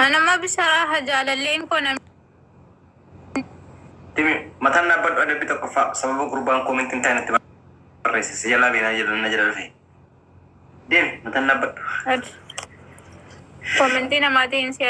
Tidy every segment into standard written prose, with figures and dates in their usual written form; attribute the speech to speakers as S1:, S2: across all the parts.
S1: Anamma bisaraaha jaalalleen koo namni.
S2: Timi mataan dhaabbadhu adabbii tokkoffaa sababa gurbaan koomentii hin taane itti barreesse si jalaa beenaa jedhan na jala dhufe. Deemi mataan dhaabbadhu.
S1: Koomentii namaatiin si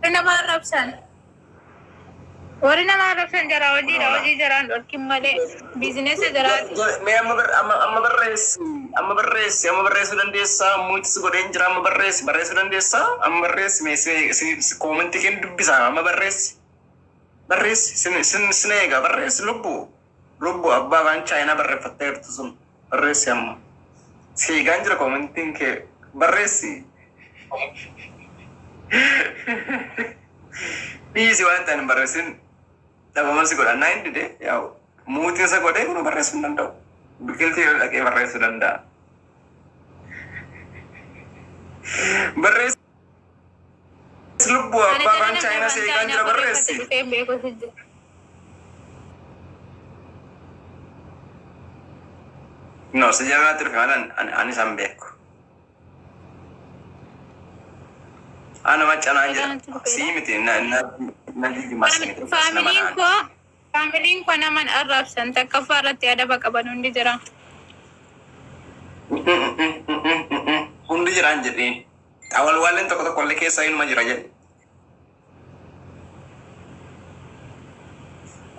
S1: Warri nama arrabsan. Warri nama arrabsan jaraa hojiidha. Hojii jaraan dhorkin malee biizinesa jaraati.
S2: Mee amma amma amma barreessi amma barreessi amma barreessuu dandeessaa mucisi godheen jira amma barreessi barreessuu dandeessaa amma barreessi mee si koomentii kennu dubbisaa amma barreessi barreessi sin sin sin eega barreessi lubbu lubbu abbaa afaan chaayinaa barreeffattee jirtu sun barreessi amma si eegaan jira koomentiin kee barreessi dhiisi waan ta'an hin barreessin dhabama si godha naa hin dide yaa'u muutiin isa godhee kun barreessuu hin danda'u biqiltuu yoo dhaqee barreessuu danda'a barreessi lubbuu
S1: Ani
S2: abbaa
S1: jara
S2: afaan
S1: namni
S2: chaayinaa
S1: afaan
S2: si eegaan
S1: chaayinaa
S2: jira
S1: barreeffate
S2: barreessi
S1: dhufee hin beeku si jira.
S2: No si jalatti dhufe malee ani isaan beeku ana maccanaan jira
S1: Egaa natti dhufeera.
S2: sii miti na na na jijimas miti nama
S1: Faamiliin
S2: naan
S1: koo faamiliin koo naman arrabsan takkaffaa irratti adaba qaban hundi jira.
S2: Hundi jiraan jedheen xawalwaalleen tokko tokko illee keessaa inuma jira jedhe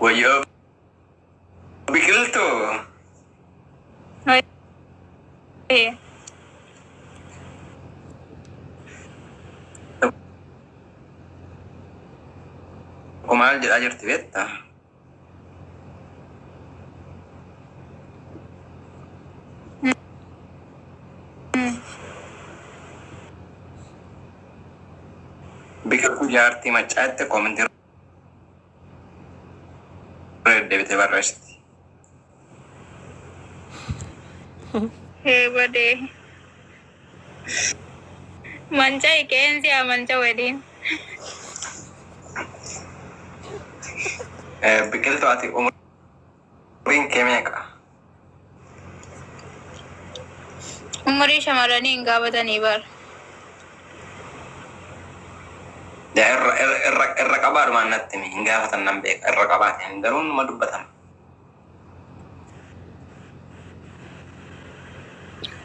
S2: wayyoo biqiltuu
S1: Wayye.
S2: Tokko maal jedhaa jirti beektaa? Biqiltuu jaartii maccaatti koomentii deddeebitee barreessiti.
S1: Hee badee. Manca'i qeensi haa manca waliin.
S2: Biqiltuu ati umuriin kee meeqa?
S1: Umurii shamarranii hin gaafatanii bar.
S2: Yaa irra irra irra irra qabaadhumaan natti himi hin gaafatan nan beeka irra qabaate garuu numa dubbatama.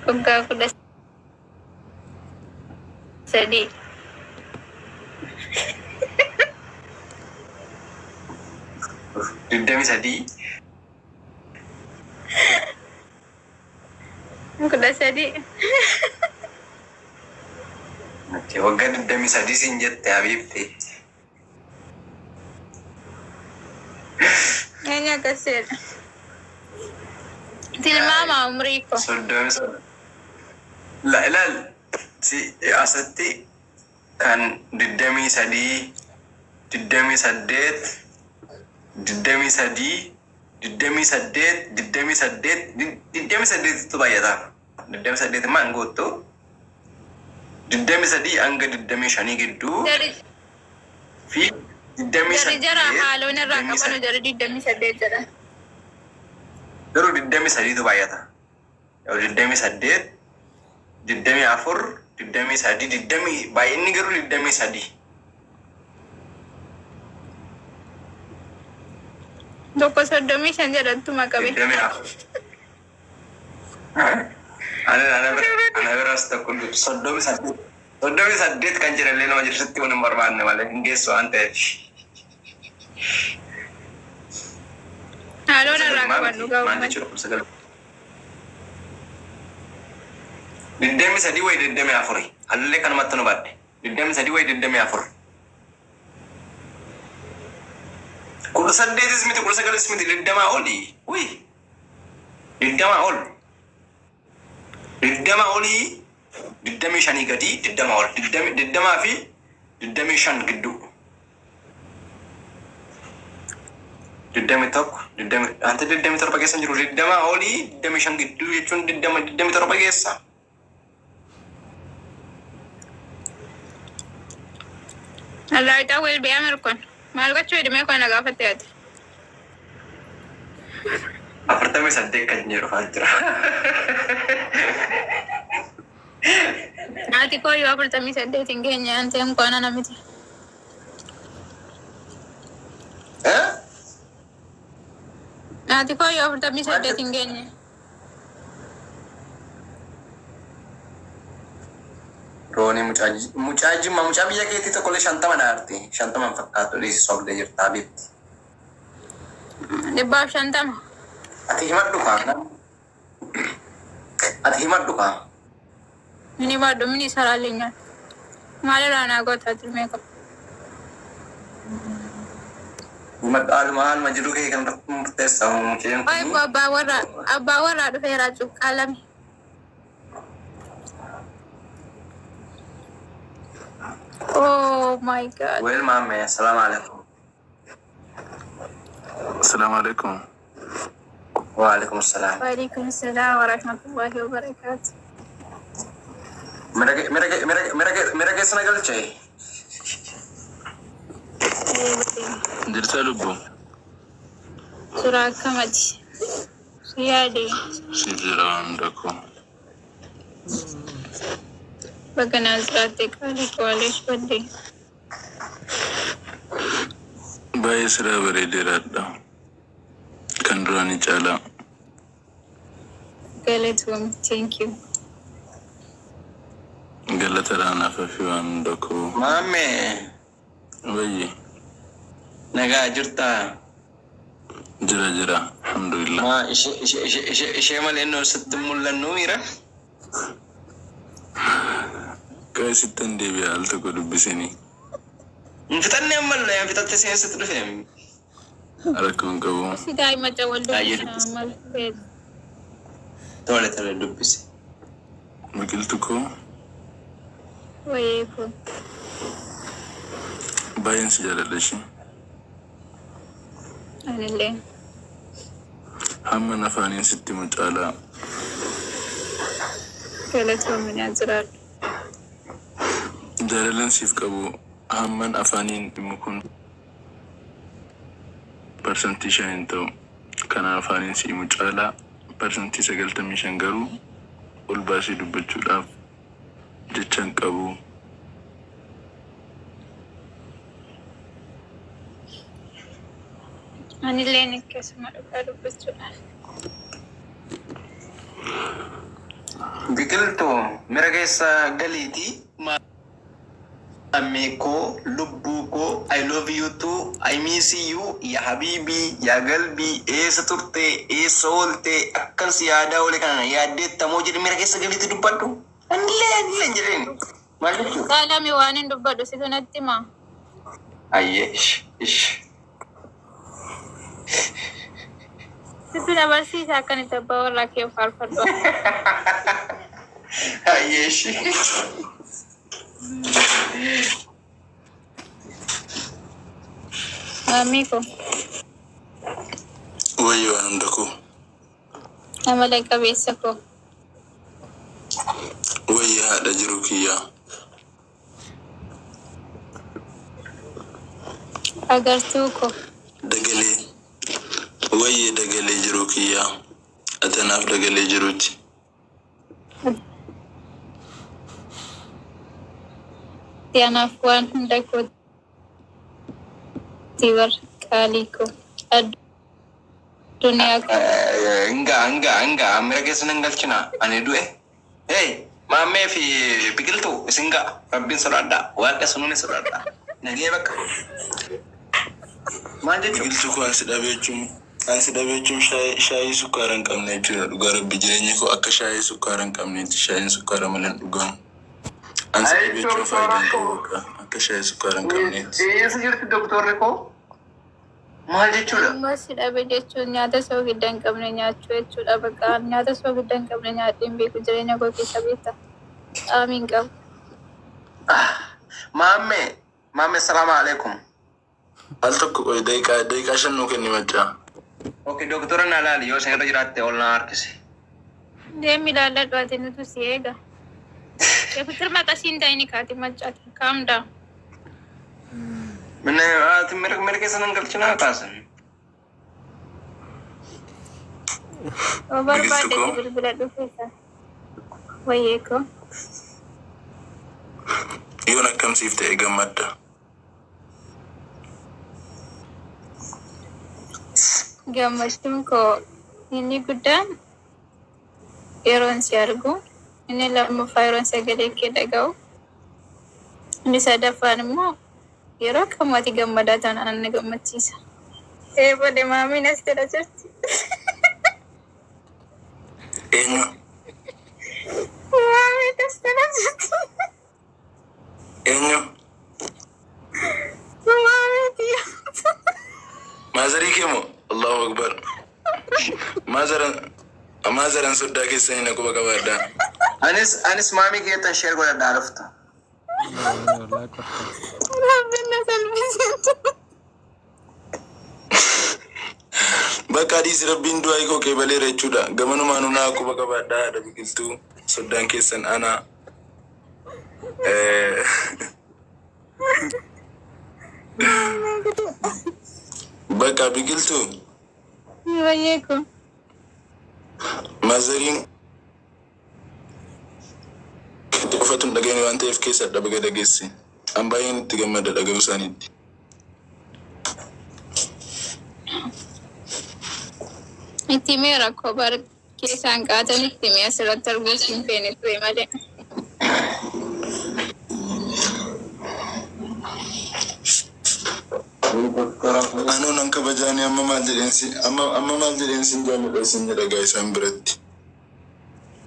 S1: Waggaa 13.
S2: 23.
S1: 13.
S2: Waggaa 23 siin jette habiibti.
S1: Eenyu akkas jedha? Tilmaama umrii koo.
S2: Soddomii sadii. La ilaal si asitti kan 23, 28, 23, 28, 28, 28tu baay'ata. 28 immoo hin guuttu. 23 hanga 25 gidduu
S1: Jari
S2: fi digdamii
S1: jari jara
S2: saddeet
S1: haaloon irraa
S2: digdamii
S1: qabanu
S2: saddeet
S1: jari 28 jedhan.
S2: Garuu 23tu baay'ata. 28, 24, 23, digdamii baay'inni garuu 23.
S1: Tokko 35 jedhantuma qabe.
S2: 24. Ana ana bira ana biras tokko 38 38 kan jedhallee nama jirtutti waan hin barbaanne malee hin geessu waan ta'eef.
S1: Haaloon
S2: Sagal
S1: irraa
S2: maa
S1: qaban
S2: miti
S1: dhugaa
S2: maal
S1: uummata.
S2: jechuudha kun sagal. 23 wayi 24 hallee kanumatti nu badde 23 wayi 24. 18s miti 19s miti 20 olii uy 20 ol 20 olii 25 gadii 20 ol 20 fi 25 gidduu 21 20 ante 27 keessa hin jiru 20 olii 25 gidduu jechuun 20 27 keessa.
S1: Allaayitaa wel bee Amirkon. Maal gochuu hidhimee kana gaafatte ati?
S2: 48 kan jedhu dhufaa jira.
S1: Haati koo yoo 48 hin geenye antee እንኳን ana miti.
S2: Eh?
S1: Haati koo yoo 48 hin geenye.
S2: Roonii mucaa jimmaa, mucaa biyya keetii tokkollee 50 na aarti. 50 hin fakkaatu, dhiisi, sobdee jirta habiibti.
S1: 150.
S2: Ati himadhu kaa. Ati himadhu kaa.
S1: Mini baadhu mini saraaleenyaa. Maalirraa naa gootaa turmee qaba.
S2: Himadhu, haaluma jiru kee kan irratti murteessa mucaan
S1: Wayi
S2: kun.
S1: koo, abbaa warraa dhufeera cuqqaalame. Oh my God.
S2: Well, maamme, assalaamu alaikum.
S3: Assalamu alaikum.
S2: Wa alaikum assalam.
S1: Waalaikum salaam wa rahmatullahi wa barakaatu.
S2: Mira keessa na galchee.
S3: Jirta lubbu?
S1: Suuraa akkamati? Si yaade.
S3: Siif jira waan hunda koo.
S1: Baga naa jiraatte qaalii koo, aleesh baddee.
S3: Baay'ee siraa bareedeeraadha. Kan duraanii caalaa.
S1: Galatoom, thank you.
S3: Galata raanaaf fi waan hunda koo.
S2: Maamme.
S3: Wayyi.
S2: Nagaa jirtaa?
S3: Jira jira. Alhamdulillah.
S2: Maa ishee malee nu sitti mul'annu miira?
S3: Qaa sittan deebi'a, al tokko dubbisinii.
S2: Hin fixanne ammallee, hin fixatte seensitti dhufe.
S3: Rakkoon qabu.
S1: Si daa'ima wal
S2: Baay'ee
S1: dubbisa
S2: dubbisa.
S1: maal feetu.
S2: Tole tole, dubbise.
S3: Biqiltuu koo.
S1: Wayii koo.
S3: Baay'een si jaalladha ishee.
S1: Anillee.
S3: Hamma afaaniin sitti himu caalaa.
S1: Galatoominaa jiraadhu.
S3: Jaalalan siif qabu hamman afaaniin himu kun 5% hin ta'u. Kana afaaniin si himu caalaa 95% garuu ol baasee dubbachuudhaaf jecha hin qabu.
S1: Anilleen akkasuma, dhugaa dubbachuudhaaf.
S2: Biqiltuu, mira keessa galiitii. Maammee koo, lubbuu koo, I love you too, I miss you, ya habiibii, ya galbii, eessa turte, eessa oolte, akkan si yaadaa oole kana yaaddeettamoo jedhi, mira keessa galiitii dubbadhu. Anillee hin jedheen. Maal jechuudha?
S1: Qaalami waan hin dubbadhu situ natti himaa.
S2: Ayyee, ish ish.
S1: Situ na barsiisa akkanitti abbaa warraa kee faarfadhu.
S2: Ayyee, ish.
S1: Maammii koo.
S3: Wayii waan hunda koo.
S1: Amala qabeessa koo.
S3: Wayii haadha jiru kiyyaa.
S1: Agartuu koo.
S3: Dagalee. Wayii dagalee jiru kiyyaa. Atanaaf dagalee jiruuti.
S1: Ati anaaf waan hunda kooti bar, qaalii koo. Addunyaa koo.
S2: Hingaa hingaa hingaa, mira keessa nan galchina ani du'e. Hey, maammee fi biqiltuu, isin ga'a. Rabbiin sodaadhaa, waaqa sunuun sodaadhaa. Nagee bakka. Maal jechuudha?
S3: Biqiltuu koo, ansi dhabe jechuun shaayii sukkaara hin qabne jechuudha. Dhugaa rabbi, jireenya koo akka shaayii sukkaara hin qabneetti, shaayiin sukkaara malee hin dhugamu. Ansi dhabe jechuun faayidaa hin qabu, bakka akka shaayii sukkaara hin qabneetti.
S2: Eessa jirti doktorri koo? Maal jechuudha?
S1: Amma si dhabe jechuun nyaata soogidda hin qabne nyaachuu jechuudha. Bakka nyaata soogidda hin qabne nyaadhee hin beeku jireenya koo keessa, beekta. Qaamii hin qabu.
S2: Maammee, maammee, salaamu alaikum.
S3: Al tokko qoy, daqiiqaa 5 nuu kenni maccaa.
S2: Okay, doktora na laali, yoo isin irra jiraatte ol na harkisi.
S1: Deemi ilaalladhu, ati nutu si eega. የፍቅር maqasiin ta'ini kaati maccaati. Calm down.
S2: Minna ati mira keessa nan galchinaa kaasan.
S1: Yoo
S3: Biqiltuu
S1: barbaadde
S3: koo.
S1: si bilbila dhufeessa. Wayyee koo.
S3: Yoon akkam siif ta'e gammadda?
S1: Gammachuun koo inni guddaan yeroon si argu, inni lammaffaa yeroon sagalee kee dhaga'u, inni sadaffaan immoo yeroo kam ati gammadaa taanaan na gammachiisa. Ee bade maamiin as jala jirti.
S3: Eenyu?
S1: Maamiin as jala jirti.
S3: Eenyu?
S1: Maamiiti.
S3: Maazarii kee moo? Allahu Akbar. Maazaran maazaran soddaa keessanii na quba qabaadhaa.
S2: Anis maamii keettan share godhadhaa dhufta.
S1: Rabbiin na salphisiisu.
S3: Bakka dhiisi rabbiin du'aa koo qeebaleera jechuudha. Gamanumaan naa quba qabaadhaa haadha biqiltuu soddaan keessan ana. Bakka biqiltuu
S1: Wayyee koo.
S3: maazariin qofatu hin dhageenye waan ta'eef keessa dhabaga dhageesse. An baay'een itti gammada dhaga'uu isaaniitti.
S1: Itti himee rakkoo bar keessaan qaatan itti himee asirratti arguus hin feene ture malee.
S3: Anoo nan kabajaanii amma maal jedheen si amma amma maal jedheen sin jaalladha isin jedha gaa isaan biratti.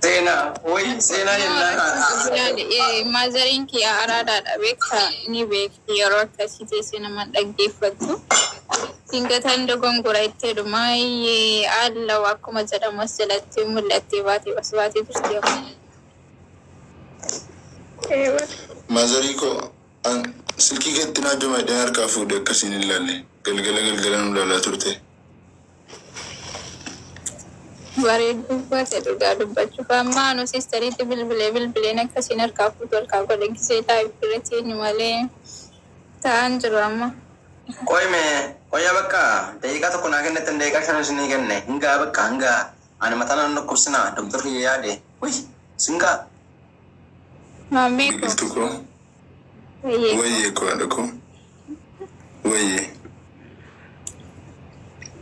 S2: Seenaa wayi seenaa jennaan.
S1: Maazariin kiyya araadaadha beektaa ni beekti yeroo akkasii teessee nama dhaggeeffattu. Dingatan dogongora itti jedhu maayyee allaw akkuma jedhamu as jalatti mul'attee baatee as baatee turte.
S3: Maazarii koo an silkii keetti naa joma jedheen harkaa fuudhe akkasiin hin ilaalle. Galgala galgala nu ilaalaa turte.
S1: Bareedduu baate dhugaa dubbachuuf amma anu siistariitti bilbilee bilbileen akkasiin harkaa fuutu harkaa godhe gisee taa'ee irratti eenyu malee ta'an jiru amma.
S2: Qoy mee qoya bakka daqiiqaa tokko naa kennettan daqiiqaa shan isinii kenne hingaa bakka hingaa ani mataa nan dhukkubsinaa doktorri yaade uy singaa.
S1: Maammee koo.
S3: Biqiltuu koo
S1: Wayyee koo.
S3: wayyee koo haadha koo wayyee.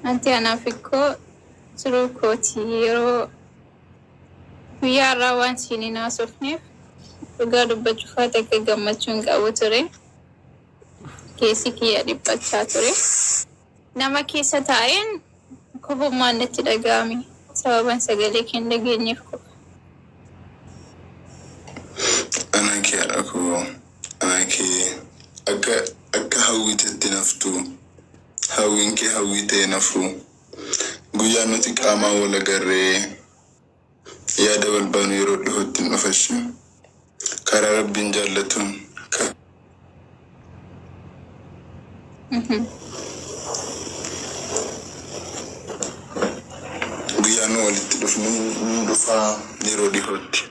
S1: Anti anaaf ikkoo jiruu kooti yeroo guyyaa irraa waan siin hin haasofneef dhugaa dubbachuuf haati akka gammachuu hin qabu ture. Keessi kiyya dhiphachaa ture. Nama keessa taa'een kofummaan natti dhaga'ame. Sababan sagalee kee hin dhageenyeef qofa.
S3: Anaa kee haadha koo anaa kee akka akka hawwitetti naftu hawwiin kee hawwii ta'e nafu guyyaan nuti qaamaan wal agarree yaada wal baanu yeroo dhihootti hin dhufashi karaa rabbiin jaallatuun guyyaan nu walitti dhufnu hin dhufaa yeroo dhihootti.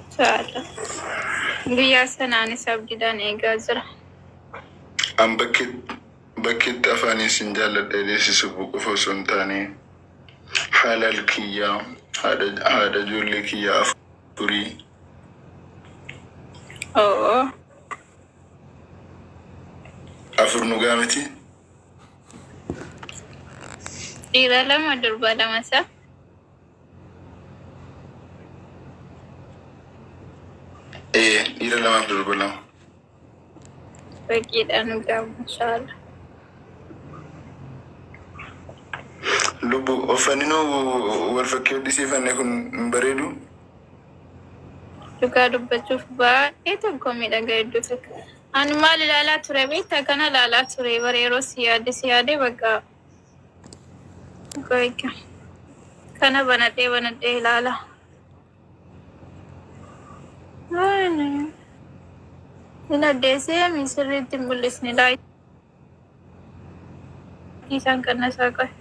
S1: Inshallah. Guyyaa sanaanis abdiidhaan eegaa jira.
S3: An bakkeetti afaanii sin jaalladha jedhee si sobuu qofa osoo hin taane haalaal kiyyaa haadha haadha ijoollee kiyyaa afurii
S1: Oo.
S3: afur nu gaa miti.
S1: Dhiira lama durba lama sa.
S3: Ee dhiira lamaaf durba lama.
S1: Baqiidha nu gaa inshallah.
S3: Lubbu uffanni wal fakkii hodhisiifanne kun hin bareedu.
S1: Dhugaa dubbachuuf baay'ee tokko miidhaga hedduu takka. Ani maal ilaalaa ture beektaa kana ilaalaa ture bara yeroo si yaade si yaade bakka beeka. Kana banadhee banadhee ilaala. Hin addeessee mi sirriitti hin mul'isne laayitii isaan qannasaa qabe.